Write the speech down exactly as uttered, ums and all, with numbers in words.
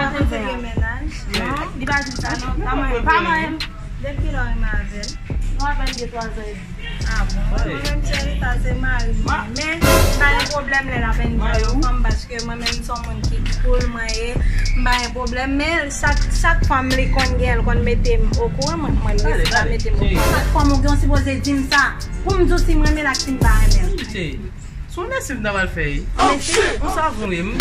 Mwen se gen mennaj. Non, li pa di sa non. Pa manyen, pa manyen. Depi lè w renmen avè l? Nou ap vennde twa zan. Ah bon? Mwen menm, Tcherita, se mari m. Men, m pa gen pwoblèm lè l ap enjoy yon fanm, paske mwen menm, m se yon moun ki cool, mwen ye. M pa gen pwoblèm, men chak, chak fwa m li konn gen, l konn mete m okouran, mwen, mwen, l resi pa mete m okouran. Chak fwa m ou gen, w sipoze di m sa, pou m di w si m renmen l ak si m pa renmen l. Se yon lesiv m ta pral fè, wi. Konsa vre, m.